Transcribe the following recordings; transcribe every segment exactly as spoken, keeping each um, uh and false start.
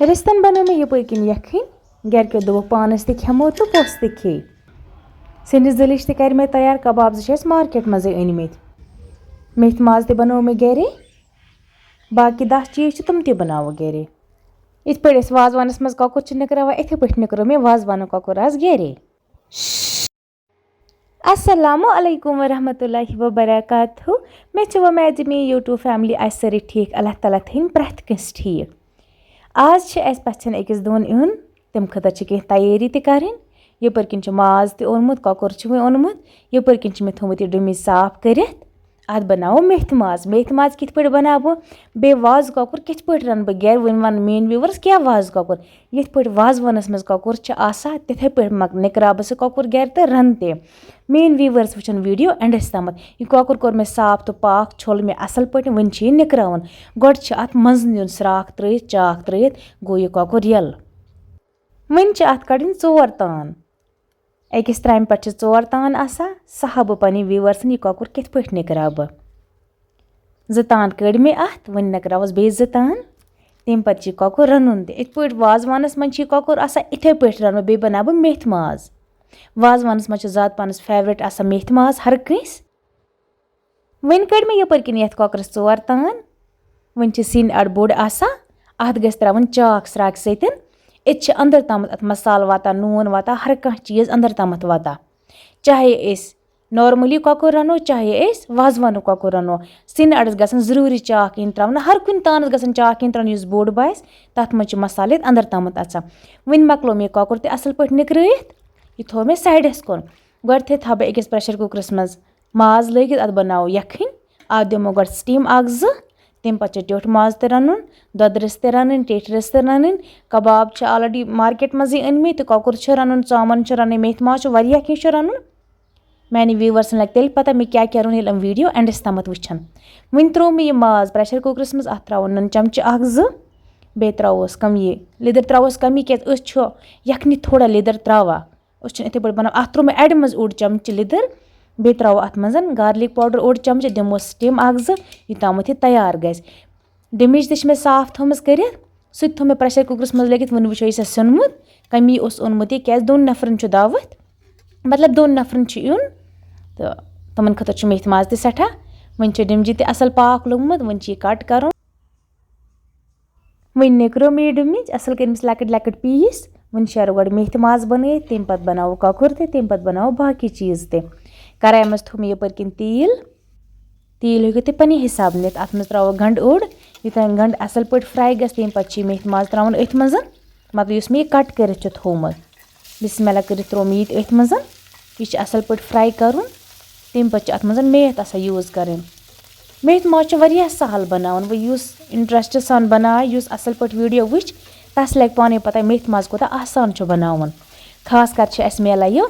رِستَن بَنٲو مےٚ یِپٲرۍ کِنۍ یَکھٕنۍ۔ گَرِکیو دوٚپُکھ، "پانَس تہِ کھٮ۪مو تہٕ پوٚژھ تہِ کھیٚیہِ۔" سِنِس دٔلِچ تہِ کَرِ مےٚ تیار، کَباب زٕ چھِ اَسہِ مارکیٹ منٛزٕے أنۍ مٕتۍ۔ میتھِ ماز تہِ بَنوو مےٚ گَرے۔ باقٕے دَہ چیٖز چھِ، تِم تہِ بَناوو گَرے۔ یِتھ پٲٹھۍ أسۍ وازوانَس منٛز کۄکُر چھِ نِکراوان، یِتھَے پٲٹھۍ نِکرو مےٚ وازوانُک کۄکُر آز گَرے۔ السلام علیکم ورحمۃ اللہ وبرکاتہ۔ مےٚ چھِ وۄمید زِ میٛٲنۍ YouTube family آسہِ سٲرٕے ٹھیٖک۔ اللہ تعالیٰ تھٲیِن پرٛٮ۪تھ کٲنٛسہِ ٹھیٖک۔ آز چھِ اَسہِ پَژھٮ۪ن أکِس دۄن یُن، تَمہِ خٲطرٕ چھِ کینٛہہ تیٲری تہِ کَرٕنۍ۔ یَپٲرۍ کِنۍ چھُ ماز تہِ اوٚنمُت، کۄکُر چھُ وۄنۍ اوٚنمُت، یَپٲرۍ کِنۍ چھِ مےٚ تھوٚمُت یہِ ڈُمِج صاف کٔرِتھ۔ اَتھ بَناوو میتھِ ماز۔ میتھِ ماز کِتھ پٲٹھۍ بَناوٕ بہٕ؟ بیٚیہِ وازٕ کۄکُر کِتھ پٲٹھۍ رَنہٕ بہٕ گَرِ؟ وۄنۍ وَن میٛٲنۍ viewers کیٛاہ وازٕ کۄکُر۔ یِتھ پٲٹھۍ وازوانَس منٛز کۄکُر چھِ آسان، تِتھَے پٲٹھۍ مۄک-، نِکراو بہٕ سُہ کۄکُر گَرِ تہٕ رَنہٕ تہِ۔ میٛٲنۍ viewers وٕچھَن video endس تامَتھ۔ یہِ کۄکُر کوٚر مےٚ صاف تہٕ پاک، چھوٚل مےٚ اَصٕل پٲٹھۍ، وۄنۍ چھِ یہِ نِکراوُن۔ گۄڈٕ چھِ اَتھ منٛزٕ نیُن سرٛاکھ ترٛٲیِتھ، چاکھ ترٛٲیِتھ، گوٚو یہِ کۄکُر یَلہٕ۔ وۄنۍ چھِ اَتھ کَڑٕنۍ ژور تان۔ أکِس ترٛامہِ پٮ۪ٹھ چھِ ژور تان آسان، سُہ ہاوٕ بہٕ پنٕنۍ viewersن یہِ کۄکُر کِتھ پٲٹھۍ نِکراوٕ بہٕ۔ زٕ تان کٔڑۍ مےٚ اَتھ، وۄنۍ نِکراوَس بیٚیہِ زٕ تان۔ تَمہِ پَتہٕ چھِ یہِ کۄکُر رَنُن تہِ۔ یِتھ پٲٹھۍ وازوانَس منٛز چھِ یہِ کۄکُر آسان، یِتھَے پٲٹھۍ رَنہٕ بہٕ، بیٚیہِ بَناوٕ بہٕ میتھِ ماز۔ وازوانَس منٛز چھِ زیادٕ پَہنَس favourite آسان میتھِ ماز ہر کٲنٛسہِ۔ وۄنۍ کٔڑۍ مےٚ یَپٲرۍ کِنۍ یَتھ کۄکرَس ژور تان۔ وۄنۍ چھِ سِنۍ اَڑٕ بوٚڑ آسان، اَتھ گژھِ ترٛاوٕنۍ چاکھ سرٛاکہِ سۭتۍ۔ أتۍ چھِ اَندَر تامَتھ اَتھ مصالہٕ واتان، نوٗن واتان، ہر کانٛہہ چیٖز اَندَر تامَتھ واتان۔ چاہے أسۍ normally کۄکُر رَنو، چاہے أسۍ وازوانُک کۄکُر رَنو، سِنۍ اَڑَس گژھن ضروٗری چاکھ یِنۍ ترٛاونہٕ۔ ہر کُنہِ تانَس گژھن چاکھ یِنۍ ترٛاونہٕ، یُس بوٚڑ باسہِ، تَتھ منٛز چھِ مصالہٕ یَتھ اَندَر تامَتھ اَژان۔ وۄنۍ مۄکلو مےٚ یہِ کۄکُر تہِ اَصٕل پٲٹھۍ نِکرٲیِتھ، یہِ تھوٚو مےٚ sideس کُن۔ گۄڈٕنٮ۪تھٕے تھاوٕ بہٕ أکِس pressure cookerس منٛز ماز لٲگِتھ، اَتھ بَناوو یَکھٕنۍ۔ اَتھ دِمو گۄڈٕ steam اَکھ زٕ، تَمہِ پَتہٕ چھِ ٹیوٚٹھ ماز تہِ رَنُن، دۄدٕ رِستہٕ تہِ رَنٕنۍ، ٹیٚٹھۍ رِستہٕ تہِ رَنٕنۍ، کَباب چھِ already market منٛزٕے أنۍ مٕتۍ تہٕ کۄکُر چھُ رَنُن، ژامَن چھِ رَنٕنۍ، میتھِ ماز چھُ، واریاہ کینٛہہ چھُ رَنُن۔ میٛانہِ viewersن لَگہِ تیٚلہِ پَتہ مےٚ کیٛاہ کیٛاہ روٚن، ییٚلہِ یِم video endس تامَتھ وٕچھَن۔ وۄنۍ ترٛوو مےٚ یہِ ماز pressure cookerس منٛز، اَتھ ترٛاوو نُن چَمچہٕ اَکھ زٕ، بیٚیہِ ترٛاووس کَم یہِ لیٚدٕر ترٛاووس کَمی، کیٛازِ أسۍ چھِ یَکھنہِ تھوڑا لیٚدٕر ترٛاوان۔ أسۍ چھِنہٕ یِتھَے پٲٹھۍ بَناوان۔ اَتھ ترٛوو مےٚ اَڑِ منٛز اوٚڑ چَمچہٕ لیٚدٕر، بیٚیہِ ترٛاوو اَتھ منٛز garlic powder اوٚڑ چَمچہٕ، دِمو steam اَکھ زٕ، یوٚتامَتھ یہِ تیار گژھِ۔ ڈیٚمِج تہِ چھِ مےٚ صاف تھٲومٕژ کٔرِتھ، سُہ تہِ تھوٚو مےٚ pressure cookerس منٛز لٲگِتھ۔ وۄنۍ وٕچھو یہِ چھا سیوٚنمُت، کَمی اوس اوٚنمُت یہِ، کیٛازِ دۄن نفرَن چھُ دعوت، مطلب دۄن نفرَن چھُ یُن، تہٕ تِمَن خٲطرٕ چھُ میتھِ ماز تہِ سٮ۪ٹھاہ۔ وۄنۍ چھِ ڈیٚمجہِ تہِ اَصٕل پاکھ لوٚگمُت، وۄنۍ چھِ یہِ cut کَرُن۔ وۄنۍ نِکرو مےٚ یہِ ڈوٗنۍ اَصٕل کٔرمٕژ لۄکٕٹۍ لۄکٕٹۍ piece۔ وۄنۍ شیرو گۄڈٕ میتھِ ماز بَنٲیِتھ، تَمہِ پَتہٕ بَناوو کۄکُر تہِ، تَمہِ پَتہٕ بَناوو باقٕے چیٖز تہِ۔ کَرایہِ منٛز تھوٚو مےٚ یَپٲرۍ کِنۍ تیٖل۔ تیٖل ہیٚکِو تُہۍ پَنٕنہِ حِسابہٕ نِتھ۔ اَتھ منٛز ترٛاوو گَنٛڈٕ اوٚڑ، یوٗتاہ گَنٛڈٕ اَصٕل پٲٹھۍ fry گژھِ، تَمہِ پَتہٕ چھِ یہِ میتھِ ماز ترٛاوُن أتھۍ منٛز، مطلب یُس مےٚ یہِ cut کٔرِتھ چھُ تھوٚومُت۔ بسم اللہ کٔرِتھ ترٛوو مےٚ یہِ تہِ أتھۍ منٛز۔ یہِ چھُ اَصٕل پٲٹھۍ fry کَرُن۔ تَمہِ پَتہٕ چھِ اَتھ منٛز میتھ آسان use کَرٕنۍ۔ میتھِ ماز چھُ واریاہ سَہَل بَناوُن۔ وۄنۍ یُس interest سان بَنایہِ، یُس اَصٕل پٲٹھۍ video وٕچھِ، تَس لَگہِ پانَے پَتہ میتھِ ماز کوٗتاہ آسان چھُ بَناوُن۔ خاص کر چھِ اَسہِ میلان یہِ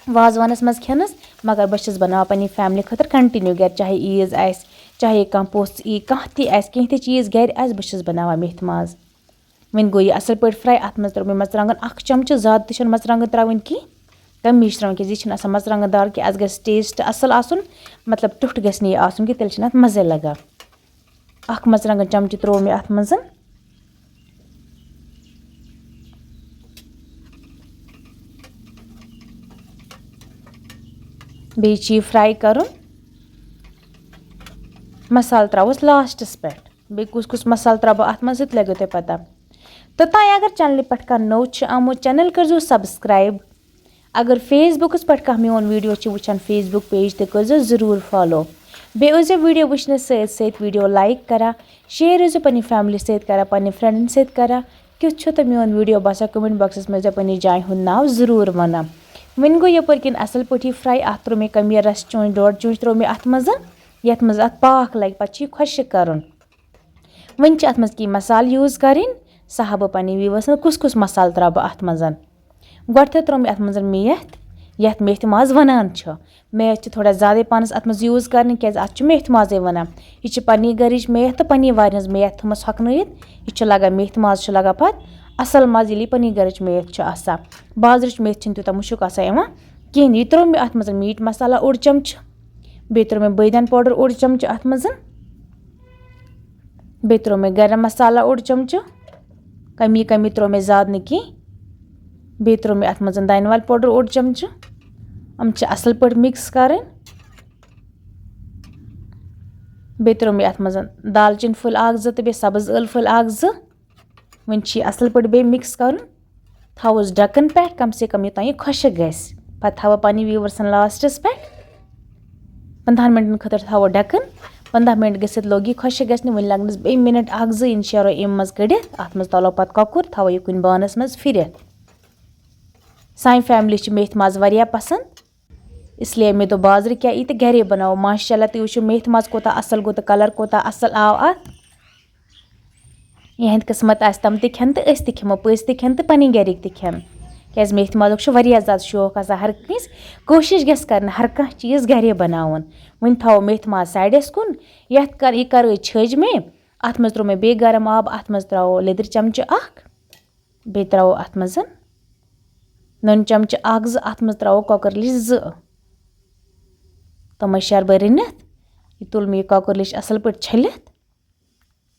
وازوانَس منٛز کھٮ۪نَس، مگر بہٕ چھَس بَناوان پنٛنہِ family خٲطرٕ continue گَرِ، چاہے عیٖد آسہِ، چاہے کانٛہہ پوٚژھ یی، کانٛہہ تہِ آسہِ، کینٛہہ تہِ چیٖز گَرِ آسہِ، بہٕ چھَس بَناوان میتھِ ماز۔ وۄنۍ گوٚو یہِ اَصٕل پٲٹھۍ fry۔ اَتھ منٛز ترٛوو مےٚ مَرژٕوانٛگَن اَکھ چَمچہٕ، زیادٕ تہِ چھَنہٕ مَرژٕوانٛگَن ترٛاوٕنۍ کینٛہہ، کَمی چھِ ترٛاوٕنۍ، کیٛازِ یہِ چھِنہٕ آسان مَرژٕوانٛگَن دار کینٛہہ، اَتھ گژھِ taste اَصٕل آسُن، مطلب ٹیوٚٹھ گژھِ نہٕ یہِ آسُن کینٛہہ، تیٚلہِ چھِنہٕ اَتھ مَزَے لَگان۔ اَکھ مَرژٕوانٛگَن چَمچہٕ ترٛوو مےٚ اَتھ منٛز۔ بیٚیہِ چھِ یہِ fry کَرُن۔ مصالہٕ ترٛاووس lastس پٮ۪ٹھ۔ بیٚیہِ کُس کُس مصالہٕ ترٛاوٕ بہٕ اَتھ منٛز، سُہ تہِ لَگیو تۄہہِ پَتہ۔ توٚتام اگر channelہِ پٮ۪ٹھ کانٛہہ نوٚو چھُ آمُت، channel کٔرۍزیو subscribe۔ اگر Facebookس پٮ۪ٹھ کانٛہہ میون video چھُ وٕچھان، Facebook page تہِ کٔرۍزیو ضروٗر follow۔ بیٚیہِ ٲسۍزیو video وٕچھنَس سۭتۍ سۭتۍ video like کَران، share ٲسۍزیو پنٛنہِ family سۭتۍ کَران، پنٛنہِ friendن سۭتۍ کَران۔ کیُتھ چھُ تۄہہِ میون video باسان، comment boxس منٛز ٲسۍزیو پنٛنِس جایہِ ہُنٛد ناو ضروٗر وَنان۔ وۄنۍ گوٚو یَپٲرۍ کِنۍ اَصٕل پٲٹھۍ یہِ fry، اَتھ ترٛوو مےٚ کَم یہِ رَس چونٛچہِ، ڈۄڈ چونٛچہِ ترٛوو مےٚ اَتھ منٛز، یَتھ منٛز اَتھ پاکھ لَگہِ، پَتہٕ چھُ یہِ خۄشٕک کَرُن۔ وۄنۍ چھِ اَتھ منٛز کینٛہہ مصالہٕ use کَرٕنۍ، سُہ ہاوٕ بہٕ پنٛنہِ viewersن کُس کُس مصالہٕ ترٛاوٕ بہٕ اَتھ منٛز۔ گۄڈٕنٮ۪تھٕے ترٛوو مےٚ اَتھ منٛز میتھ، یَتھ میتھِ ماز وَنان چھِ۔ میتھ چھِ تھوڑا زیادَے پَہنَس اَتھ منٛز use کَرٕنۍ، کیٛازِ اَتھ چھُ میتھِ مازَے وَنان۔ یہِ چھِ پنٛنی گَرِچ میتھ تہٕ پنٛنی وارِ ہٕنٛز میتھ تھٲومٕژ ہۄکھنٲیِتھ۔ یہِ چھُ لَگان میتھِ ماز، چھُ لَگان پَتہٕ اَصٕل مَزٕ، ییٚلہِ یہِ پنٛنی گَرِچ میتھ چھِ آسان۔ بازرٕچ میتھ چھِنہٕ تیوٗتاہ مُشُک آسان یِوان کِہیٖنۍ۔ یہِ ترٛوو مےٚ اَتھ منٛز meat مصالہ اوٚڑ چَمچہٕ، بیٚیہِ ترٛوو مےٚ بٲدیان powder اوٚڑ چَمچہٕ اَتھ منٛز، بیٚیہِ ترٛوو مےٚ گرم مصالہ اوٚڑ چَمچہٕ، کمی کمی ترٛوو مےٚ زیادٕ نہٕ کینٛہہ۔ بیٚیہِ ترٛوو مےٚ اَتھ منٛز دانہِ وَل پوڈر اوٚڑ چمچہٕ۔ یِم چھِ اَصٕل پٲٹھۍ mix کَرٕنۍ۔ بیٚیہِ ترٛوو مےٚ اَتھ منٛز دالچیٖن پھٔلۍ اَکھ زٕ تہٕ بیٚیہِ سَبٕز ٲلہٕ پھٔلۍ اَکھ زٕ۔ وۄنۍ چھِ یہِ اَصٕل پٲٹھۍ بیٚیہِ mix کَرُن۔ تھاووس ڈَکَن پٮ۪ٹھ کم سے کم یوٚتام یہِ خۄشٕک گژھِ۔ پَتہٕ تھاوو پنٛنہِ viewersن lastس پٮ۪ٹھ۔ پنٛدہَن مِنٹَن خٲطرٕ تھاوو ڈَکَن۔ پنٛداہ مِنٹ گٔژھِتھ لوٚگ یہِ خۄشٕک گژھنہِ۔ وۄنۍ لَگنَس بیٚیہِ مِنٹ اَکھ زٕ، یہِ شیرو اَمہِ منٛز کٔڑِتھ۔ اَتھ منٛز تَلو پَتہٕ کۄکُر، تھاوو یہِ کُنہِ بانَس منٛز پھِرِتھ۔ سانہِ family چھِ میتھِ ماز واریاہ پَسنٛد، اس لیے مےٚ دوٚپ بازرٕ کیٛاہ یی تہٕ گَرے بَناوو۔ ماشاء اللہ، تُہۍ وٕچھِو میتھِ ماز کوٗتاہ اَصٕل گوٚو تہٕ colour کوٗتاہ اَصٕل آو اَتھ۔ یِہِنٛدِ قٕسمت آسہِ تِم تہِ کھٮ۪ن تہٕ أسۍ تہِ کھٮ۪مو، پٔژھۍ تہِ کھٮ۪ن تہٕ پَنٕنۍ گَرِکۍ تہِ کھٮ۪ن۔ کیٛازِ میتھِ مازُک چھُ واریاہ زیادٕ شوق آسان ہر کٲنٛسہِ۔ کوٗشِش گژھِ کَرٕنۍ ہر کانٛہہ چیٖز گَرے بَناوُن۔ وۄنۍ تھاوو میتھِ ماز sideس کُن۔ یَتھ کَر-، یہِ کَرٲے چھٔج مےٚ۔ اَتھ منٛز ترٛوو مےٚ بیٚیہِ گرم آب، اَتھ منٛز ترٛاوو لیٚدٕر چمچہٕ اَکھ۔ بیٚیہِ ترٛاوو اَتھ منٛز نُن چمچہٕ اَکھ زٕ، اَتھ منٛز ترٛاوو کۄکَر لیٚجہِ زٕ۔ تِمَے شیرٕ بہٕ رٔنِتھ۔ یہِ تُل مےٚ یہِ کۄکَر لیٚجہِ اَصٕل پٲٹھۍ چھٔلِتھ۔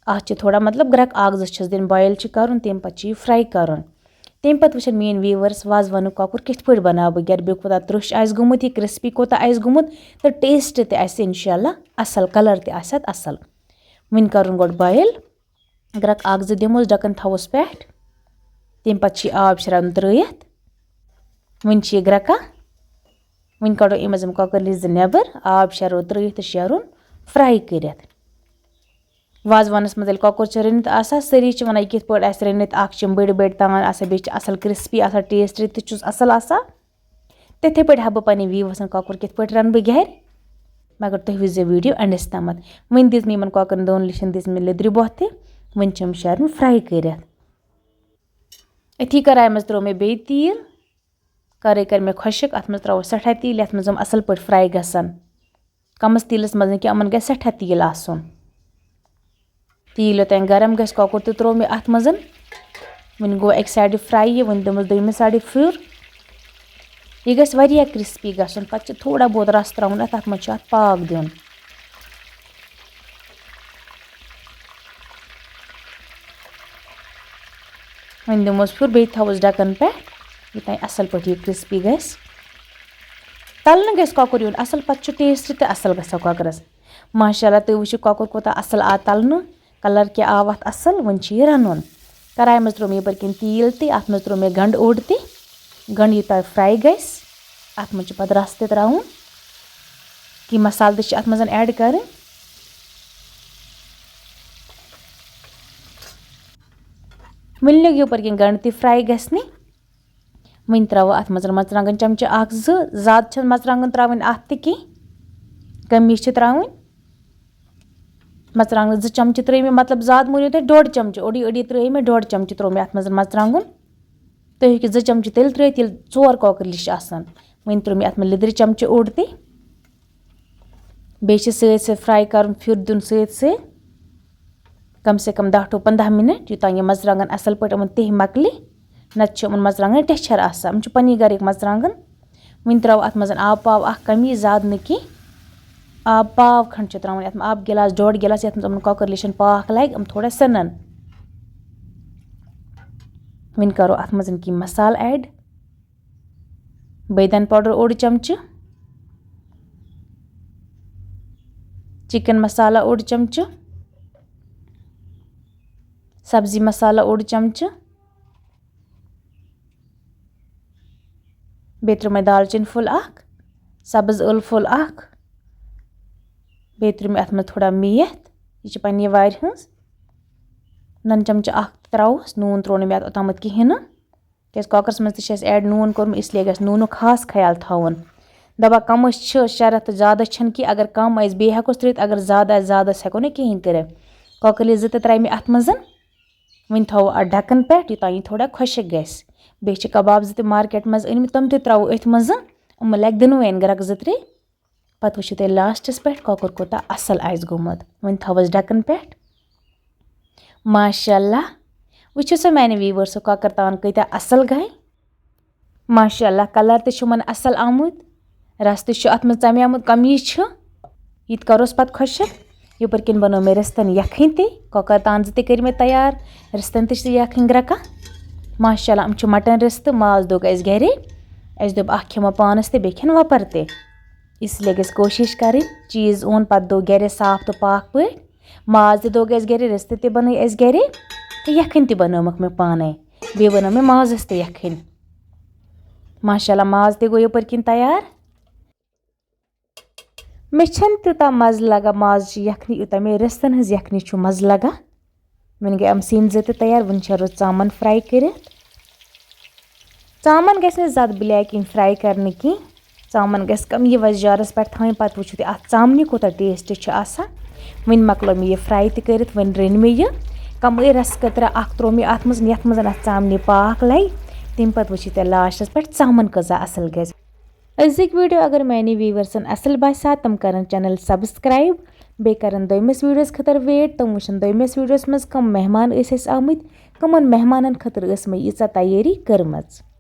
اَتھ چھِ تھوڑا مطلب گرٛٮ۪کھ اَکھ زٕ چھَس دِنۍ، boil چھِ کَرُن، تَمہِ پَتہٕ چھِ یہِ fry کَرُن۔ تَمہِ پَتہٕ وٕچھَن میٛٲنۍ viewers وازوانُک کۄکُر کِتھ پٲٹھۍ بَناو بہٕ گَرِ، بیٚیہِ کوٗتاہ ترٛوٚش آسہِ گوٚمُت، یہِ crispy کوٗتاہ آسہِ گوٚمُت تہٕ taste تہِ آسہِ اِنشاء اللہ اَصٕل، colour تہِ آسہِ اَتھ اَصٕل۔ وٕنۍ کَرُن گۄڈٕ boil۔ گرٛٮ۪کھ اَکھ زٕ دِموس، ڈَکَن تھاووس پٮ۪ٹھ۔ تَمہِ پَتہٕ چھِ یہِ آب شیران ترٛٲیِتھ۔ وٕنہِ چھِ یہِ گرٛٮ۪کان۔ وٕنہِ کَڑو اَمہِ منٛز یِم کۄکَر لیٚجہِ زٕ نٮ۪بَر، آب شیرو ترٛٲیِتھ تہٕ شیرُن fry کٔرِتھ۔ وازوانَس منٛز ییٚلہِ کۄکُر چھِ رٔنِتھ آسان، سٲری چھِ وَنان، یہِ کِتھ پٲٹھۍ آسہِ رٔنِتھ؟ اَکھ چھِ یِم بٔڑۍ بٔڑۍ تَوان آسان، بیٚیہِ چھِ اَصٕل crispy آسان، taste تہِ چھُس اَصٕل آسان۔ تِتھَے پٲٹھۍ ہاوٕ بہٕ پنٛنٮ۪ن viewersن کۄکُر کِتھ پٲٹھۍ رَنہٕ بہٕ گَرِ، مگر تُہۍ وٕچھزیو video endس تامَتھ۔ وۄنۍ دِژ مےٚ یِمَن کۄکرَن دۄن لیٚجَن دِژ مےٚ لیٚدرِ بۄہتہِ، وۄنۍ چھِ یِم شیرٕنۍ fry کٔرِتھ۔ أتھی کَرایہِ منٛز ترٛوو مےٚ بیٚیہِ تیٖل، کَرٲے کَرِ مےٚ خۄشِک، اَتھ منٛز ترٛاوو سٮ۪ٹھاہ تیٖل، یَتھ منٛز یِم اَصٕل پٲٹھۍ fry گژھن۔ کَمَس تیٖلَس منٛز نہٕ کینٛہہ، یِمَن گژھِ سٮ۪ٹھاہ تیٖل آسُن۔ تیٖل یوٚتام گرم گژھِ، کۄکُر تہِ ترٛوو مےٚ اَتھ منٛز۔ وۄنۍ گوٚو اَکہِ side fry یہِ، وۄنۍ دِمَس دوٚیمہِ side پھیُر۔ یہِ گژھِ واریاہ crispy گژھُن، پَتہٕ چھِ تھوڑا بہت رَس ترٛاوُن اَتھ، اَتھ منٛز چھُ اَتھ پاکھ دیُن۔ وۄنۍ دِموس پھیُر، بیٚیہِ تھاووس ڈَکَن پٮ۪ٹھ، یوٚتام اَصٕل پٲٹھۍ یہِ crispy گژھِ۔ تَلنہٕ گژھِ کۄکُر یُن اَصٕل، پَتہٕ چھُ taste تہِ اَصٕل گژھان کۄکرَس۔ ماشاء اللہ، تُہۍ وٕچھِو کۄکُر کوٗتاہ اَصٕل آو تَلنہٕ، colour کیٛاہ آو اَتھ اَصٕل۔ وۄنۍ چھُ یہِ رَنُن۔ کڑایہِ منٛز ترٛوو مےٚ یَپٲرۍ کِنۍ تیٖل تہِ، اَتھ منٛز ترٛوو مےٚ گنٛڈٕ اوٚڑ تہِ۔ گنٛڈٕ یوٗتاہ fry گژھِ، اَتھ منٛز چھُ پَتہٕ رَس تہِ ترٛاوُن۔ کینٛہہ مصالہٕ تہِ چھِ اَتھ منٛز add کَرٕنۍ۔ وۄنۍ لوٚگ یَپٲرۍ کِنۍ گنٛڈٕ تہِ fry گژھنہِ۔ وۄنۍ ترٛاوو اَتھ منٛز مرژٕوانٛگن چمچہٕ اَکھ زٕ، زیادٕ چھِنہٕ مرژٕوانٛگن ترٛاوٕنۍ اَتھ تہِ کینٛہہ، کمی چھِ ترٛاوٕنۍ۔ مرژٕوانٛگن زٕ چمچہٕ ترٛٲے مےٚ، مطلب زیادٕ مٲنِو تُہۍ ڈۄڈ چمچہٕ، اوٚڑُے اوٚڑُے ترٛٲے مےٚ، ڈۄڈ چمچہٕ ترٛوو مےٚ اَتھ منٛز مرژٕوانٛگُن۔ تُہۍ ہیٚکِو زٕ چمچہٕ تیٚلہِ ترٛٲیِتھ، ییٚلہِ ژور کۄکٕر لیٚجہِ چھِ آسان۔ وۄنۍ ترٛوو مےٚ اَتھ منٛز لیٚدرِ چمچہٕ اوٚڑ تہِ۔ بیٚیہِ چھِ سۭتۍ سۭتۍ fry کَرُن، پھیُر دیُن سۭتۍ سۭتۍ۔ کم سے کم دَہ to پنٛداہ مِنَٹ، یوٚتام یہِ مرژٕوانٛگن اَصٕل پٲٹھۍ یِمَن تِہہِ مۄکلہِ، نَتہٕ چھِ یِمَن مرژٕوانٛگنَن ٹٮ۪چھَر آسان۔ یِم چھِ پنٛنی گَرٕکۍ مرژٕوانٛگن۔ وۄنۍ ترٛاوو اَتھ منٛز آب پاو اَکھ، کَمی زیادٕ نہٕ کینٛہہ۔ آب پاو کھنٛڈ چھِ ترٛاوُن اَتھ منٛز، آب گِلاس، ڈۄڈ گِلاس، یَتھ منٛز یِمَن کۄکَر لیٚجَن پاکھ لَگہِ، یِم تھوڑا سٮ۪نَن۔ وۄنۍ کَرو اَتھ منٛز کینٛہہ مصالہٕ add۔ بٲدیان powder اوٚڑ چمچہٕ، chicken مصالہ اوٚڑ چمچہٕ، سبزی مصالہ اوٚڑ چمچہٕ، بیٚیہِ ترٛٲو مےٚ دالچیٖن پھوٚل اکھ، سبٕز ٲلہٕ پھوٚل اکھ، بیٚیہِ ترٛٲو مےٚ اَتھ منٛز تھوڑا میتھ، یہِ چھِ پننہِ وارِ ہٕنٛز، نُن چمچہٕ اکھ تہِ ترٛاوہوس، نوٗن ترٛوو نہٕ مےٚ اَتھ اوٚتامَتھ کِہیٖنۍ نہٕ۔ کیٛازِ کۄکرَس منٛز تہِ چھِ اَسہِ add نوٗن کوٚرمُت، اس لیے گژھِ نوٗنُک خاص خیال تھاوُن۔ دَپان کَم ٲسۍ چھِ شرط، زیادٕ چھَنہٕ کینٛہہ، اگر کَم آسہِ بیٚیہِ ہٮ۪کوس ترٛٲوِتھ، اگر زیادٕ آسہِ، زیادَس ہٮ۪کو نہٕ کِہیٖنۍ کٔرِتھ۔ کۄکر لیٚجہِ زٕ تہِ ترٛایہِ مےٚ اَتھ منٛز۔ وۄنۍ تھاوو اَتھ ڈھَکَن پٮ۪ٹھ، یوٚتام یہِ تھوڑا خۄشٕک گژھِ۔ بیٚیہِ چھِ کباب زٕ تہِ مارکیٹ منٛز أنۍمٕتۍ، تِم تہِ ترٛاوو أتھۍ منٛز۔ یِمَن لَگہِ دۄنوَیَن گرٛٮ۪کہٕ زٕ ترٛےٚ۔ پَتہٕ وٕچھِو تُہۍ lastس پٮ۪ٹھ کۄکُر کوٗتاہ اَصٕل آسہِ گوٚمُت۔ وۄنۍ تھاوَس ڈھَکَن پٮ۪ٹھ۔ ماشاء اللہ، وٕچھِو سا میٛانہِ viewersو کۄکَر تان کۭتیٛاہ اَصٕل گٔے۔ ماشاء اللہ، colour تہِ چھُ یِمَن اَصٕل آمُت، رَس تہِ چھُ اَتھ منٛز ژَمیومُت، کَمی چھِ۔ یہِ تہِ کَروس پَتہٕ خۄشٕک۔ یپٲرۍ کِنۍ بنٲو مےٚ رِستن یکھٕنۍ تہِ، کۄکر تانزٕ تہِ کٔرۍ مےٚ تیار، رِستن تہِ چھِ یکھٕنۍ گرٛکان۔ ماشاء اللہ، یِم چھِ مٹن رِستہٕ، ماز دوٚگ اَسہِ گرے۔ اَسہِ دوٚپ، اکھ کھٮ۪مو پانس تہِ، بیٚیہِ کھٮ۪ن وۄپر تہِ۔ اس لیے گژھِ کوٗشِش کرٕنۍ، چیٖز اوٚن، پتہٕ دوٚگ گرے صاف تہٕ پاک پٲٹھۍ۔ ماز تہِ دوٚگ اَسہِ گرے، رِستہٕ تہِ بنٲے اَسہِ گرے، تہٕ یکھٕنۍ تہِ بنٲومَکھ مےٚ پانے۔ بیٚیہِ بنٲو مےٚ مازس تہِ یکھٕنۍ۔ ماشاء اللہ، ماز تہِ گوٚو یپٲرۍ کِنۍ تیار۔ مےٚ چھَنہٕ تیوٗتاہ مَزٕ لَگان مازچہِ یَکھنہِ، یوٗتاہ مےٚ رِستَن ہٕنٛز یَکھنہِ چھُ مَزٕ لَگان۔ وۄنۍ گٔے یِم سِنۍ زٕ تہِ تیار، وۄنۍ چھےٚ رُت ژامَن fry کٔرِتھ۔ ژامَن گژھِ نہٕ زیادٕ black یِنۍ fry کَرنہٕ کینٛہہ۔ ژامَن گژھِ کَم یہِ وَزِ جارَس پٮ۪ٹھ تھاوٕنۍ، پَتہٕ وٕچھِو تُہۍ اَتھ ژامنہِ کوٗتاہ taste چھُ آسان۔ وۄنۍ مۄکلٲو مےٚ یہِ fry تہِ کٔرِتھ، وۄنۍ رٔنۍ مےٚ یہِ۔ کَمٕے رَس قطرہ اَکھ ترٛوو مےٚ اَتھ منٛز، یَتھ منٛز اَتھ ژامنہِ پاکھ لَگہِ۔ تَمہِ پَتہٕ وٕچھِو تُہۍ lastس پٮ۪ٹھ ژامَن کۭژاہ اَصٕل گژھِ۔ أزِکۍ video اگر میانہِ viewersن اَصٕل باسیٛا، تِم کَرَن channel subscribe، بیٚیہِ کَرَن دوٚیمِس videoس خٲطرٕ wait، تِم وٕچھَن دوٚیمِس videoس منٛز کٕم مہمان ٲسۍ اَسہِ آمٕتۍ، کٕمَن مہمانَن خٲطرٕ ٲس مےٚ ییٖژاہ تیٲری کٔرمٕژ۔